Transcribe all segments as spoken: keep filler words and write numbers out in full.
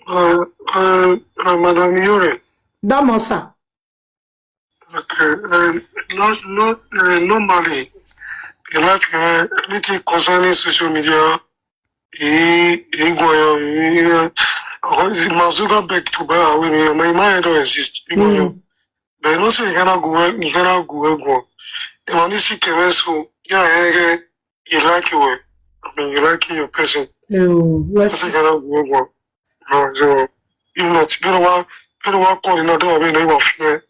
Uh, uh, uh, Madam Yore. Damosa. Okay. Uh, not, not, uh, normally, you like, uh, anything concerning social media, he, he go, he, he, uh, Mark Zuckerberg to buy away me. My mind don't exist. He go, Mm. But you know, say you cannot go, you cannot go, go. The money see Kevin, so yeah, yeah, yeah, you like you, I mean, you like your person. Oh, That's why you what's cannot go, go. No, so if not, you know what, you know what, call another, I mean, you are fear.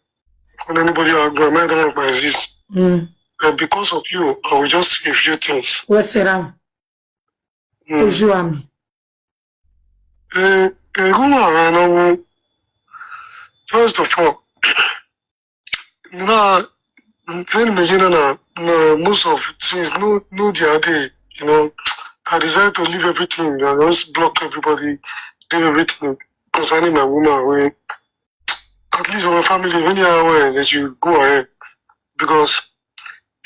Call anybody out, go, man, don't exist. mm. And because of you, I will just say a few things. What's around? Mm. Usually. Eh, eh, who are, I know, first of all, you know, then me, you know, na, na, most of things, no, no, the other day, you know, I decided to leave everything. I just block everybody, do everything concerning my woman. Where at least my family, when you are aware that you go ahead, because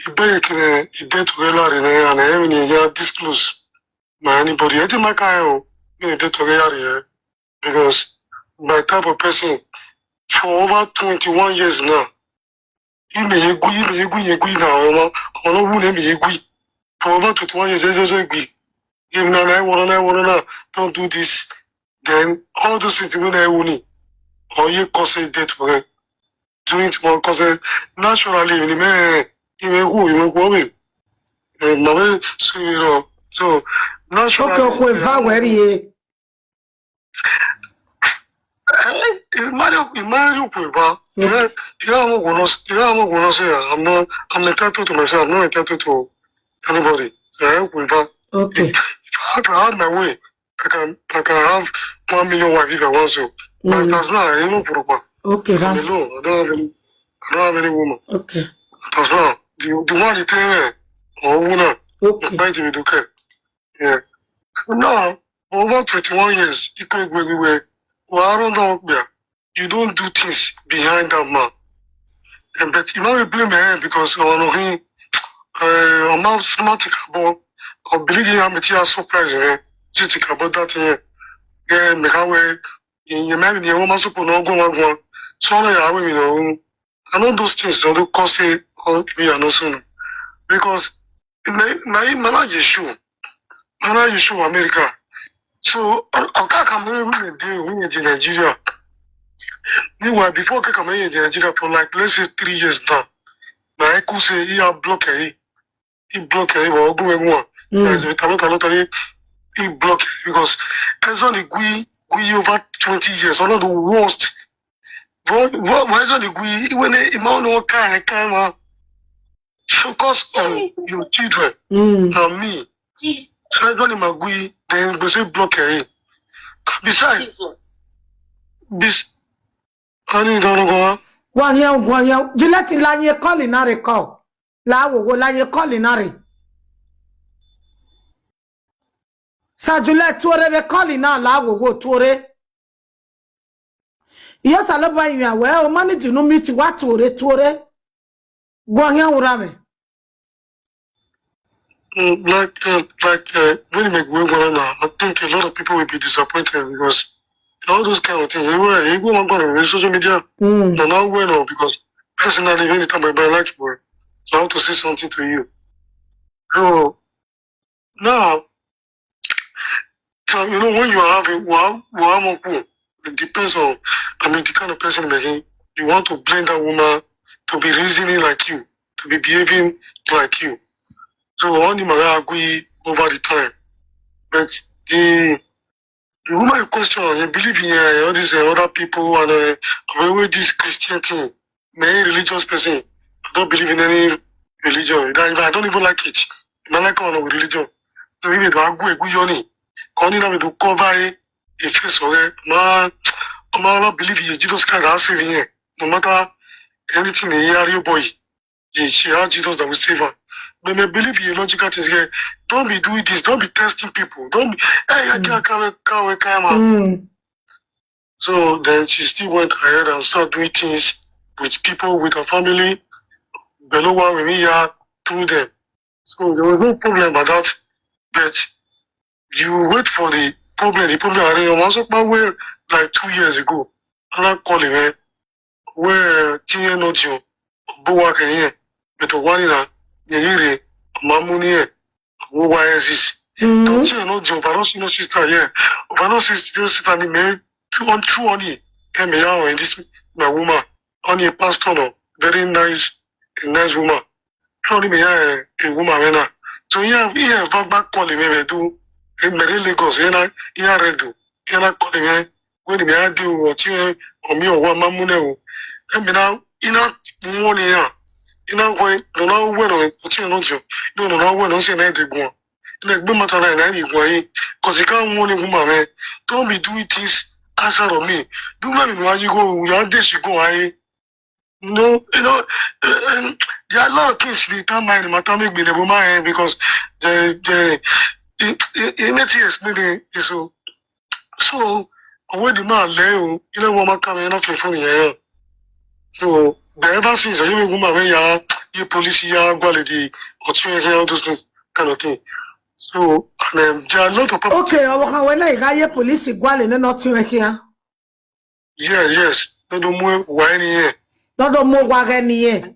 you beg, uh, you get together and, uh, and, uh, when you are this close, my anybody, I think my kind of, you know, get together here, because my type of person for over twenty-one years now, he may agree, he may agree, he agree now, you know, I don't want him to agree. For over twenty-one years, there's also agree. If na nine one, nine one, now, don't do this. Then all those things when I own it, or you cause a death for it. Do it for cause, uh, naturally, in the man, he may go, he may go away. Eh, my way, so, you know, so naturally. Okay, okay, va where ye. Eh, you marry, you marry, you go, you know, you know, I'm not gonna say, I'm not, I'm entitled to myself. I'm not entitled to anybody. So I go, you know, Okay. if I had, I had my way, I can, I can have one million wife if I want to. But Mm. that's not, you know, proper. Okay, I'm Ram. alone. I don't have any, I don't have any woman. Okay. That's not the, the one you tell me, or woman, Okay. trying to be okay. Yeah. Now, over twenty-one years, you can't go everywhere. Well, I don't know. Yeah. You don't do things behind that man. And but you know, you blame him because I want to, uh, I'm not smart about or believe in how much you are surprised, eh? You think about that, eh? Yeah, make a way. You might be a woman, so no go, go, go. So I know how we know. I know those things don't cause it, or we are not soon. Because my, my, my issue, my issue America. So, I, I can't come here with the, with the Nigeria. Meanwhile, before I come here in Nigeria for, like, let's say, three years now, my uncle say he a block, eh, he block, eh, he will go everyone. Mm. There's a lot, a lot of, he block because it's only we, we over twenty years, one of the worst. But what, why is only we, when they, amount of kind, kind of focus on your children Mm. and me. So it's only Magui, then we say block, eh. Besides, Jesus. this, I need to go. Guanyan, Guanyan. Juliet, la ye calling na re call. La wo wo la ye calling na re. Sa Juliet, tuore be calling na la wo wo tuore. Yes, I love you. Well, manage no meet what tuore, tuore. Guanyan urame. Mm, like, uh, like, uh, when you make way going now, I think a lot of people will be disappointed because all those kind of things. You were, you go on, on social media, Mm. they're not well now because personally, anytime I buy like you, so I want to say something to you. So now, so, you know, when you are having one, one more cool, it depends on, I mean, the kind of person, again, you want to blame that woman to be reasoning like you, to be behaving like you. So only Mara agree over the time. But the, the woman in question, you believe in, uh, all these, uh, other people and, uh, I mean, with this Christian thing, many religious person, I don't believe in any religion. That, I don't even like it. I don't like all of religion. So if you don't agree with Yoni, only now to cover it, if you so, eh, man, man, I don't believe in Jesus Christ. I say here, no matter anything, you are your boy. Yeah, she had Jesus that will save her. But I believe in logical things here. Don't be doing this. Don't be testing people. Don't be, hey, I can't, can't, can't, can't, man. Mm. So then she still went ahead and started doing things with people, with her family, below one with me here through them. So there was no problem about that. But You wait for the problem, the problem are your master well like two years ago. And I call him, eh? Where T N O G O, Bowak, eh? But one in a, Yere, Mamuni, eh? Who why is this? Don't you know Joe? I don't see no sister here. I don't see no sister in me. Two on two on it. And me, in this, my woman, on a pastor, no, very nice, a nice woman. Surely me, a woman, when I. So, yeah, yeah, back, back calling me, we do. In Mary Lagos, you know, you are ready. You know, calling me, when me, I do, or you, or me, or one, Mamune. And me now, you know, morning, yeah. You know, when, no, no, when, or you know, you know, no, when, I say, I did one. Like, be matter like, I did one, because you can't warn a woman, man. Don't be doing things outside of me. Do not be why you go, you are this, you go, I. No, you know, uh, um, there are a lot of things they can't mind matter make me the woman, eh, because the, the, it, it, it makes you explain it, so, so, away the man, Leo, you know, woman coming, not for funny, yeah. So, the ever since, you know, woman, when you are, you police, you are quality, or two, all those things, kind of thing. So, and, um, there are a lot of people. Okay, ọwọ́ kan wẹ́n náà ìráyé pòlísì gwálẹ̀ nínú ọtí rẹ̀ kíá. Yeah, yes. No, no more, why any here? Lọ́dọ̀ mo wá rẹ nìyẹn.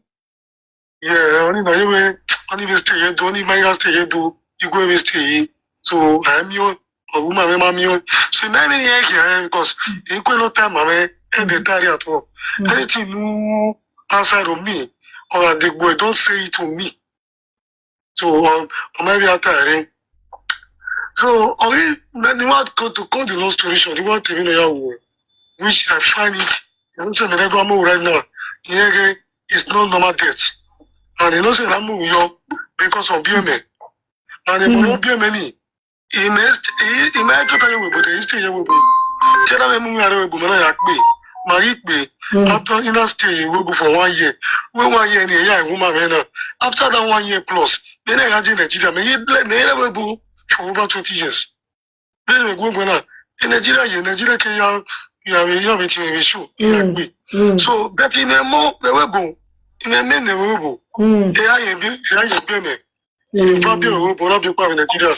Yeah, only by the way, only we stay here, do only my stay here, do you go we stay here. So I'm you, or woman, I'm you. So many here, because you go no time, man, and the tarry at all. Anything new outside of me, or the boy, don't say it to me. So, um, I'm very tiring. So, only when you want to call the long story short, you want to know, which I find it, I'm saying that I'm right now. Yeah, it's not normal death. And you know, say, I'm you because of B M A. And if you know B M A, he may, he, he may totally will, but he still will. Tell them, I'm going to be, my, after in a stay, we go for one year. We one year in a year, woman, man, uh, after that one year plus, then I had in Nigeria, may he blame me, we go for over twenty years. Then we go, go now. In Nigeria, you, Nigeria, can you, you have a, you have a T V show, you have me. So, but in a more, we will go. In a minute, we will go. They are in, they are in B M A. Probably we will go, not be part of Nigeria.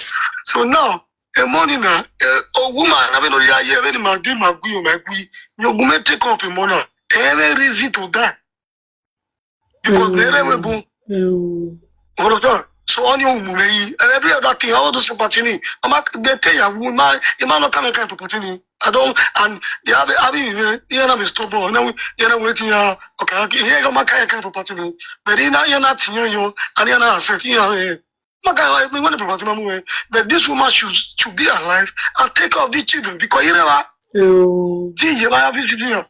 So now, a morning now, a woman, I mean, oh, yeah, yeah, very my day, my gui, my gui. You go may take up a money. Any reason to die? Because they never boom. Understand? So on your money, every other thing, all those property, I'm not, they tell you, woman, you might not come and kind of property. I don't, and they have, have you, you know, be stubborn. Now, you know, waiting, uh, okay, okay, here, you might kind of property. But you know, you're not here, you, and you're not asset, you know, eh. Maka, I mean, when the property, mamu, eh. But this woman should, should be alive and take care of these children because you never, Oh. G J, I have visited you.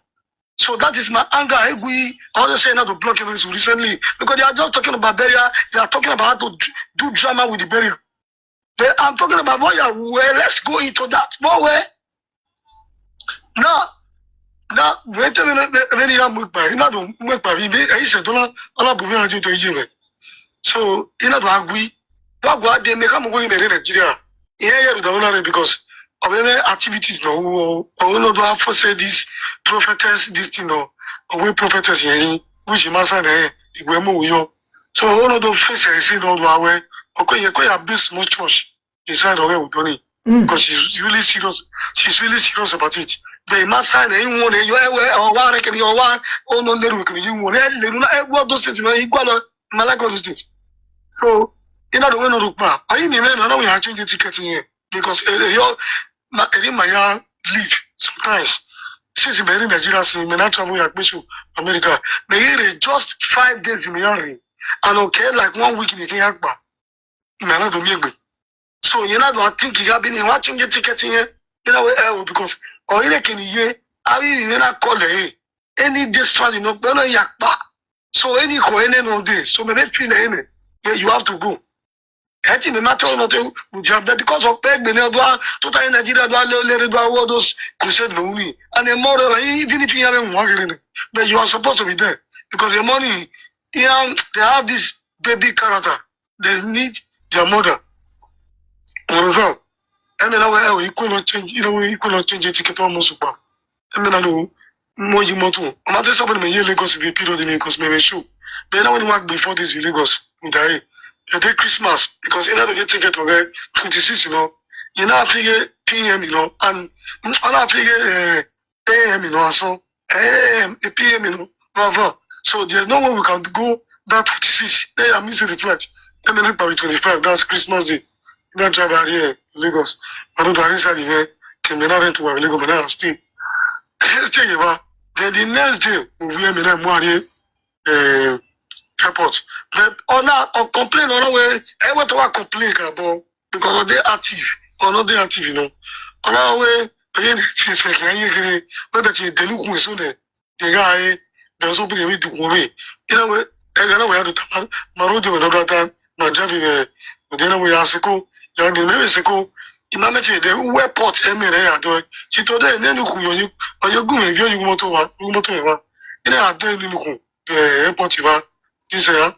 So that is my anger. I agree. I want to say not to block him recently because they are just talking about burial. They are talking about how to d-, do drama with the burial. They, I'm talking about, well, yeah, well, let's go into that. But where? Now, now, wait a minute, wait a minute, I'm with my, you know, don't make my, I said, don't, don't, don't, don't, don't, don't, don't, so, you know, I agree. What, what they make, I'm going to Nigeria. Yeah, yeah, the owner, because of any activities, no, or, or no, do I for say this prophetess, this thing, no, or we prophetess, yeah, which you must say, eh, if we move, you. So, all of those faces, I see, don't do away. Okay, you quite a big small church inside of where we doing it. Because she's really serious. She's really serious about it. They must sign anyone, eh, you, eh, eh, or one, eh, can you, or one, oh, no, no, can you, one, eh, eh, what those things, man, you go, man, like all those things. So, you know, the way no look back. I mean, man, I know we are changing ticket in here because, eh, eh, you, my, eh, my, uh, leave sometimes. Since you in Nigeria, see, me not travel, like, to America. Me here just five days in Miami. And okay, like, one week in the Akba. Me not do me. So, you know, I think you have been watching your ticket in here. You know, eh, because, or you can hear, I mean, you know, call, eh, any district, you know, but no, yakpa. So, any ko, any no day. So, maybe feel any. Yeah, you have to go. I think the matter not to, we have that because of peg, the other, total Nigeria, do all those crusade, no, we. And the more, even if you have a one, but you are supposed to be there because the money, yeah, they have this baby character. They need their mother. You understand? And then, I will equal not change, you know, we equal not change the ticket almost. I mean, I know, more you more too. I'm not somebody may hear Lagos will be period in Lagos, may show. Then I will work before this in Lagos, with the, the day Christmas, because you know, they get ticket for there, twenty-six, you know, You know, I figure P M, you know, and I figure uh, A M, you know, and so A M, a P M, you know, blah, blah. So there's no way we can go that thirty-six. Hey, I miss the flight. Let me look by twenty-five. That's Christmas Day. You know, drive out here, Lagos. I don't know inside the way. Can be not to Lagos, but now still. Still, you know, then the next day, we will be in uh, airport. But on that, on complain, on the way, I went to a complain about because they active, or not they active, you know. On our way, again, whether they look with so they guy, there's something we do for me. You know, I don't know where to tell my road with another time, my job in the, but then we are seko, young the name is seko. Imagine the where port M A are doing. She told them, then you, you, you, you go, you motor, you motor, you know, I don't know. Eh, airport wa this eh,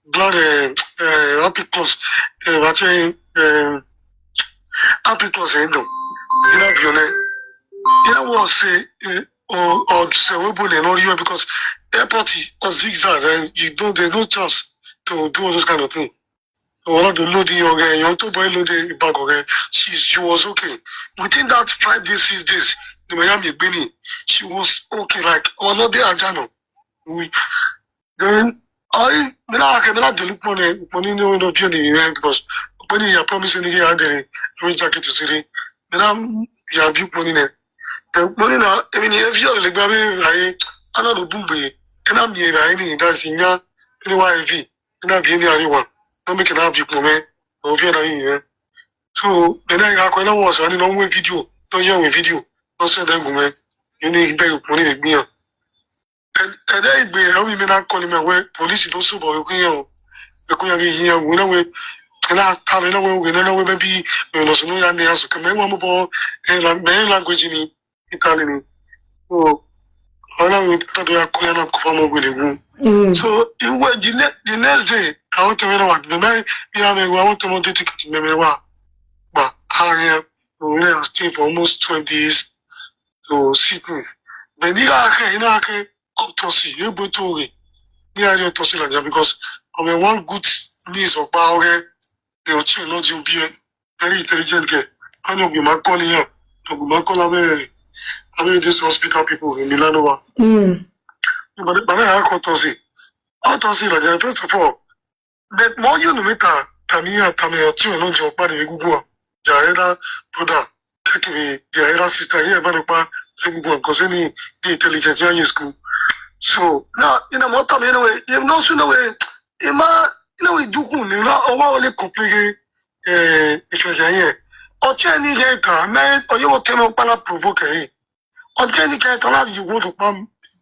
blood eh, eh, happy close eh, wa che eh, happy close eh, no. You know, you know, you know what say eh, or or say we bole no you because airport or zigzag eh, you don't there's no chance to do all those kind of thing. One of the loading your girl, your two boy loaded the bag of her. She she was okay. Within that five days, six days, the Miami Bini, she was okay. Like, oh no, they are Jano. We then I me na ake me na de look money money no no pay ni because money you promise ni here and there we jacket to siri me na ya bi money ne the money na I mean if you le gba me ai ana do bumbe e na mi e ai ni da si nya ni wa e vi e na bi ni ari wa no me ke na bi ko me o vi na yi eh so me na ga ko na wo so ni no we video no ye we video no se da gu me ni ni be money ni gbiyan Ẹ̀dá ìgbé ẹ̀rọ mi náà kọ́ni mẹ́wẹ́ pòlísì tó sùn bọ̀ ẹ̀kú yẹn o ẹ̀kú yẹn kì í yẹn wò náà wẹ́ ẹ̀nà àtàwọn ẹ̀nà wẹ́ ògè náà wẹ́ bẹ́ẹ̀ bí ìrìnà sùn ló yà ní asùn kẹmẹ́ wọn mú bọ́ ẹ̀rọ mẹ́rin language ni Italy ni so ọ̀nà wẹ́ tàbí akọ́yà náà kọ́ fọ́mọ wẹ̀lẹ̀ wù. So ìwé the ne- the next day àwọn tẹ̀wé náà wà bẹ̀rẹ̀ bí àwọn ẹ̀wọ̀ àwọn tẹ̀wé dé ticket mẹ́mẹ́ wà gbà àárín ẹ̀ òun náà stay for almost twelve days to see things. But ní àákẹ́ iná àákẹ́ autopsy yóò gbé tó rè ní àárín autopsy làjà because ọmọ one good news ọ̀pá ọ̀rẹ́ the ọtí ẹ̀ lọ́dí òbí ẹ̀ very intelligent girl. Wọ́n ní ògbìn máa ń kọ́ níyàn ògbìn máa ń kọ́ lábẹ́ rẹ̀ lábẹ́ this hospital people in Milano wa. Bàbá yàrá kan autopsy autopsy làjà first of all But more you know me ta tamiya tamiya tí ò lóúnjẹ ọpá ní egungun à jàrẹ́dá brother kékeré jàrẹ́dá sister yìí ẹ̀ bá nípa egungun àgọ́sẹ́ ní the intelligent young in school. So now in a more time anyway you know so anyway in my anyway dukun ni na ọwọ́ ò lè complain ìfẹ̀lẹ̀ yẹn ọtí ẹni yẹn kà mẹ́ ọyẹ́wò tẹ́lẹ̀ ọpá náà provoke yìí Ọjọ́ ní kẹta láti yìí wọ́n tó pa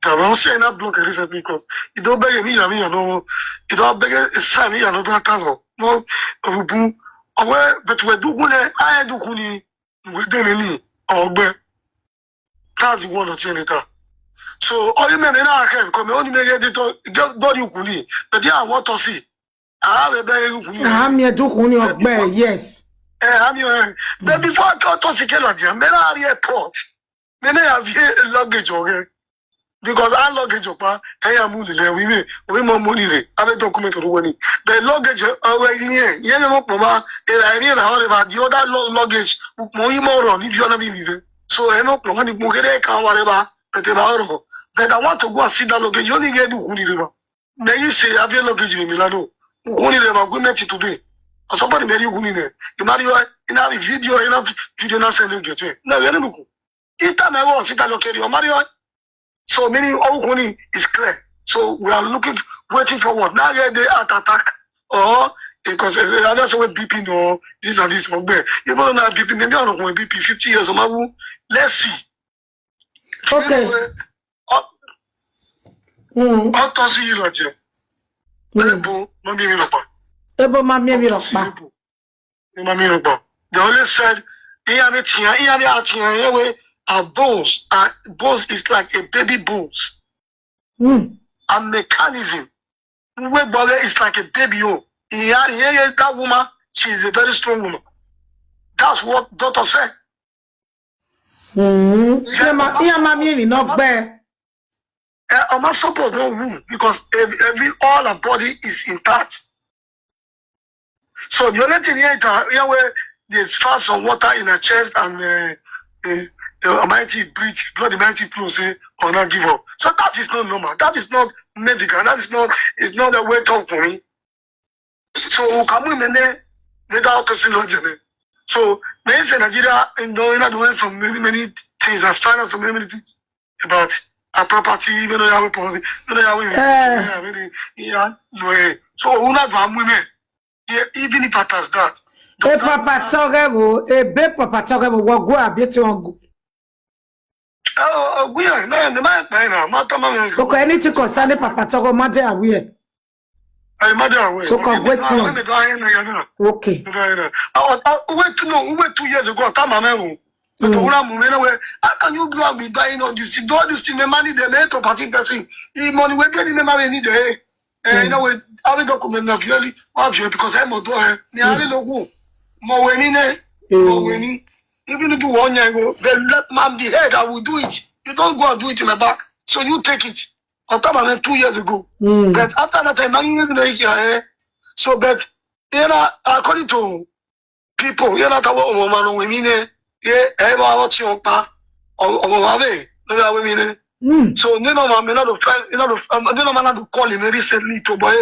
dàbí wọ́n sì ẹ̀ náà block recently because ìdó bẹ́gẹ̀ ní ìyàmí ìyànà wọn ìdó bẹ́gẹ̀ sáà ní ìyànà tó ká lọ wọ́n òbúbú ọ̀wẹ́ bẹ̀tùwẹ̀ dúkú lẹ̀ ayé dúkú ni ìwé dèrè ní ọ̀gbẹ́ that's one ọtí ẹni ta so ọyún mẹ́rin náà kẹ́ ẹ̀kọ́ mi ó ní mẹ́rin ẹni tó dọ́rí òkú ni bẹ̀tí àwọn tọ́ sí àárẹ̀ bẹ́ẹ̀ òkú ni. Àmì ẹ̀dúnkùn ní ọgbẹ́ yes. Ẹ̀ àmì ẹ̀ bẹ́ẹ̀ before kí ọ tọ́ sí kẹ́lá jẹ́ mẹ́rin àárí airport. Mene ya vie luggage oge. Because our luggage okpa, hey ya muli le we we we mo money le. Ave document ro wani. The luggage owe yin. Ye me mo po ba. E la ri la ore ba the other luggage. Mo yi mo ro ni bi ona bi bi. So e mo po ba ni mo gere ka wa re ba. E te ba oro. But I want to go and see that luggage. You only get do kuni re ba. Na yi se avie luggage ni Milano. Kuni re ba go meet today. Somebody marry kuni ne. You marry you in a video in a video na send get. Na gere nuku. Ita me wo sita lo keri o mari o. So meaning Oukuni is clear. So we are looking, waiting for what? Now here they at attack or because that's why B P no this and this one there. Even now B P maybe I don't know B P fifty years or mawu. Let's see. Okay. Autopsy you like you. Ebo mami mi lopa. Ebo mami mi lopa. They only said, "Iyane tiyan, iyane atiyan, ewe, our bones, our bones is like a baby bones. Mm. A mechanism. Uwe bore is like a baby. Oh, iyane, that woman, she is a very strong woman." That's what doctor said. Mm. Iyama, iyama mi ni no gbe. Eh, I'm not supposed to who because every, every all our body is intact. So the only thing here is that yeah, we They found some water in her chest and uh, uh, uh, mighty breathe, blood mighty flow, say, or not give up. So that is not normal. That is not medical. That is not, it's not a way talk for me. So we can move in there without touching no journey. So they say Nigeria, you know, you know, doing some many, many things, as far as so many, many things about our property, even though you have a property, even though you have a, Eh. yeah, really, yeah, no, eh. So we not have women. Yeah, even if it has that. E papa tọrẹ wo, e be papa tọrẹ wo, wọ go abi ti wọn go. Oh, oh, yeah, no, the man, no, no, matter man. Okay, anything concerning papa tọrẹ, ma dey aware. I matter away. Okay, wait, no. Me go ahead now, yeah, no. Okay. Go ahead now. Oh, oh, wait, no, wait two years ago, time I'm home. So the whole move anyway. How can you go and be buying all this? Do all this thing, the money they make to party person. The money we pay the money need eh. Eh, you know, we have a document now, really. What you because I'm not doing. Me I don't know who. More when in eh. More when in. Even if you want to go, then let man the head. I will do it. You don't go and do it in my back. So you take it. On top of it, two years ago. Mm. But after that time, I'm not gonna hear. So, but you know, according to people, you know, that what woman women eh, yeah, ever what you pa, or woman eh, no women eh. Mm. So you know, man, you know, the friend, you know, the um, you know, man, I had to call him recently to boy.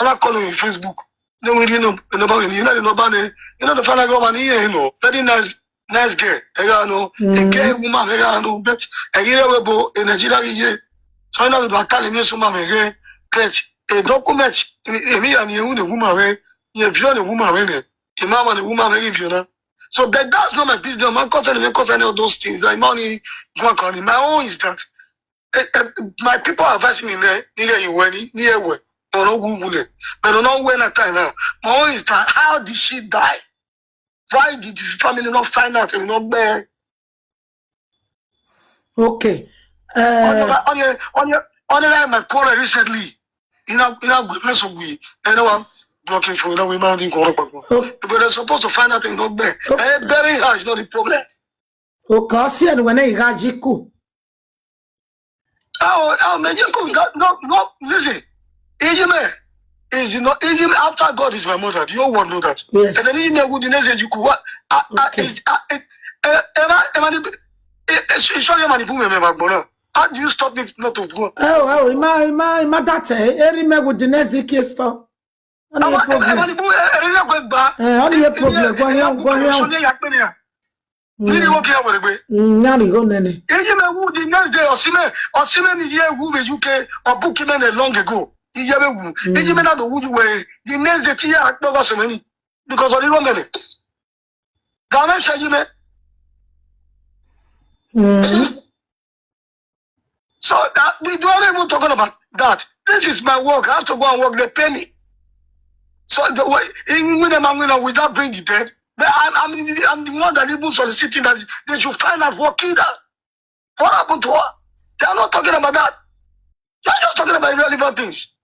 I call him on Facebook. No, we didn't know, you know, you know, you know, you know, the final government here, you know, very nice, nice girl. You know, a gay woman, you know, but a year ago in Nigeria, yeah. So I know the Italian woman again, but a document, if you are the woman, eh, if you're the woman, eh, if I'm the woman, eh, if you're not. So that, that's not my business. My concern, my concern, all those things. Like money, my own is that eh, eh, my people advise me, ne, near you when, near where, or no Google it. But no know when I time now. My own is that, how did she die? Why did the family not find out and not bear? Okay. Uh, On the, on the, on the, on the line, my caller recently, you know, you know, good mess with, you know, I'm blocking for, you know, we mounting. Oh. But they're supposed to find out and not bear. Eh, burying her is not the problem. Okay, I'll see you when I got you. Oh, oh, man, you could not, not, not, listen. Ijime is, you know, Ijime after God is my mother. The whole world know that. Yes. And then Ijime would the next you could what? Ah, ah, Okay. Is, ah, eh, eh, Emma, Emma, the- eh, eh, show your money, boom, Emma, but now, how do you stop me not to go? Oh, oh, ima, ima, ima that eh, eri me with the next case store. Only Emma, problem. Emma, the boom, eh, eh, eh, eh, eh, Eh, only problem. Go here, go here. So they are paying. Really, okay, I will be. Mm, nari go nene. Ijime would the next day, Osime, Osime, the year who the U K or book him in long ago. Ijime would. Ijime not the wood way. The next day, Tia, no, was many. Because of the wrong many. Ghana, Ijime. Mm. So that we don't even talking about that. This is my work. I have to go and work. They pay me. So the way, even when I'm going without bring the dead, but I'm, I'm, the, I'm the one that even soliciting that they should find out what killed her. What happened to her? They are not talking about that. They are just talking about irrelevant things.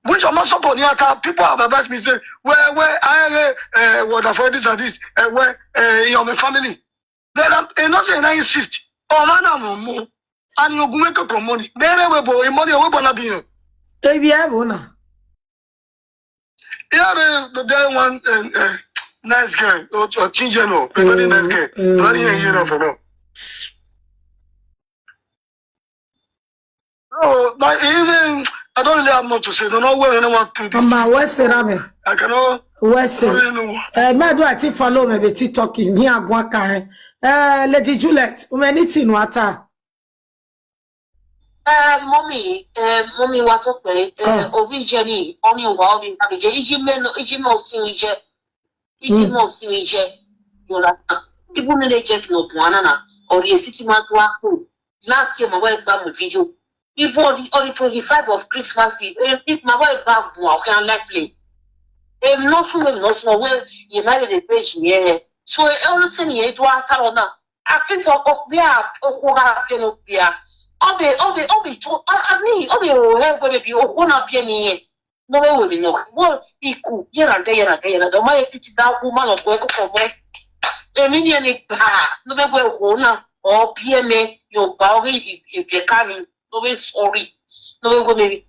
Which I'm not supporting. People have advised me, say, where, where, I, uh, what for this and this, uh, where, uh, in my family. But I'm, I'm not saying I insist. Oh, man, I'm on more. And you're going to come money. Mere we bo, e money we bo na biyo. Ebi ebo na. Yeah, the, the day one, uh, uh, nice girl, or, or Chinjeno, a very nice girl. Mm, Very mm. You know, for now. Oh, but even, I don't really have much to say. No, no, where anyone put this. Ama wese rabe. I cannot. Wese. I don't really know what. Eh, me do ati follow me be TikTok ni agwa kan. Eh, Lady Juliet, umeni tinu ata. Eh, mommy, eh, mommy, what okay? Eh, Ah. Ovi Jenny, only one of the package. Iji me no, Iji me osin ije. Iji me osin ije. You understand? People need to get no buana na. Or you see ma do aku. Last year, my wife got my video. Before the, on the twenty-five of Christmas Eve, eh, if my wife got buana, okay, I'm not playing. Em no fun, em no fun, well, you might the page here. So everything here do a talona. I think so, oh, yeah, oh, oh, ah, you know, yeah. Obi, obi, obi, to, I, I mean, obi, oh, hey, baby, oh, oh, na, be any. No, we will not. Well, iku, here and there, here and there, here and there. My pity that woman of work for more. Emi ni eni ba, no be we wo na, o bi eme, yo ba o ge i, i, i ka mi, no be sorry. No be go me.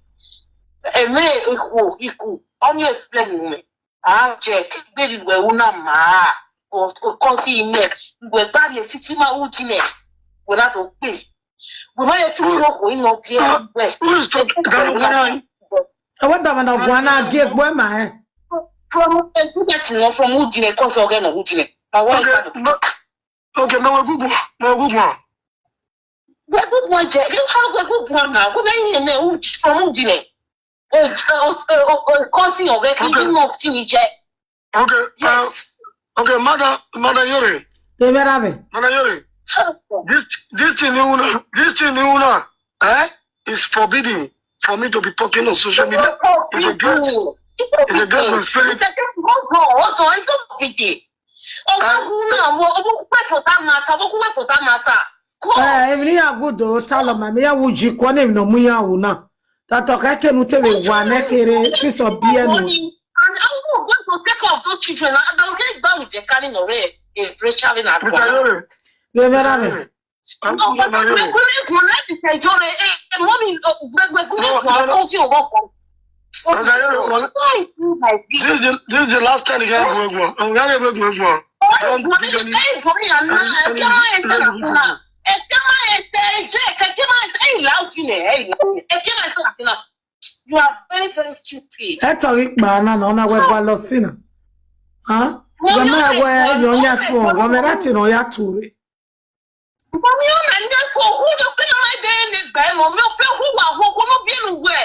Eme iku, iku. Only explain me. Maa je, kegbe ri we una ma. O, o, ko si ime. We ba ye siti ma u dine. We na to pe. We ma ye tuti no ko ino bi e we. Who is talking? That one, Ewe da mana gwana ge gbo ma eh. From e tu that no from u dine, ko so ge no u dine. Ma wa okay, ka. but okay, now we Google, now we Google. We good one je. You how we good one now? We me me u from u dine. O, o, o, o, ko si o ge ki Okay. No ti ni je. Okay, uh, okay, Mother, Mother Yuri, Ke bera be. Mother Yuri. This this thing you know, this thing you know, eh? Is forbidden for me to be talking on social media. It's against, it's against my spirit. Hold on, hold on, it's not forbidden. Ọmọ ọdún náà, ọmọ ọmọ pẹ́ for that matter, ọmọ pẹ́ for that matter. Come. Eh, emi ni ya gudo talo ma mi ya wuji ko ne no mu ya wu na. Tato ka ke nu te be wa ne kere si so bi e nu. And how we going to take care of those children? And I'm getting back with the carrying already. A pressure in our Mother Yuri, Ke bera be. I'm Mother Yuri. Mother Yuri, Mother Yuri, Mother Yuri. This is the this is the last time you can go go. I'm gonna go go go. Don't do any. You are very, very stupid. E to ri pa na no na we gwa lo si na. Ha? Go me we yo nya fo, go me rati no ya ture. Mami, ọ na ndị afọ hụ ya, ọpẹ na my day ne gba mọ mi, ọpẹ hụ wa hụ, ọkọ no bi nu we.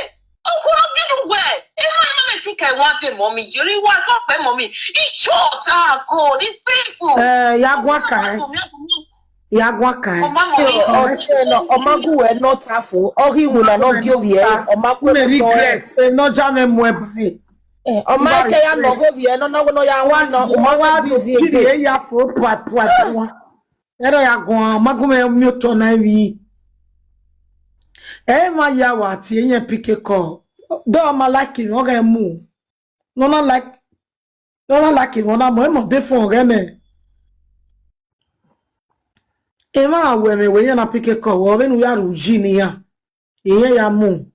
Ọkọ no bi nu we. E ma na me ti kai wa de mọ mi, yeri wa ka pe mọ mi. It's short, ah, God, these people. Eh, ya gwa ka eh. Ya gwa ka eh. Ọmọ mọ mi. Ọtí ẹ lọ, ọmọ gùn ẹ náà ta fò, ọrí ìwò náà náà gé òrì ẹ, ọmọ Me regret. E no ja me mo e ba eh. ọmọ ẹkẹ ya nọ òrì ẹ náà náwó náà ya wá náà, ọmọ Wa wa wa bí do sí kiri ẹgbẹ. e ya fo pwa pwa pwa. Era ya gwa ma gu me mi to na wi. E ma ya wa ti e yen pick call. Do ma like no ga mu. No na like. No na like no na mo e mo de fo ga me. E ma we me we yen na pick call. Wo be nu ya ru ji ni ya. E yen ya mu.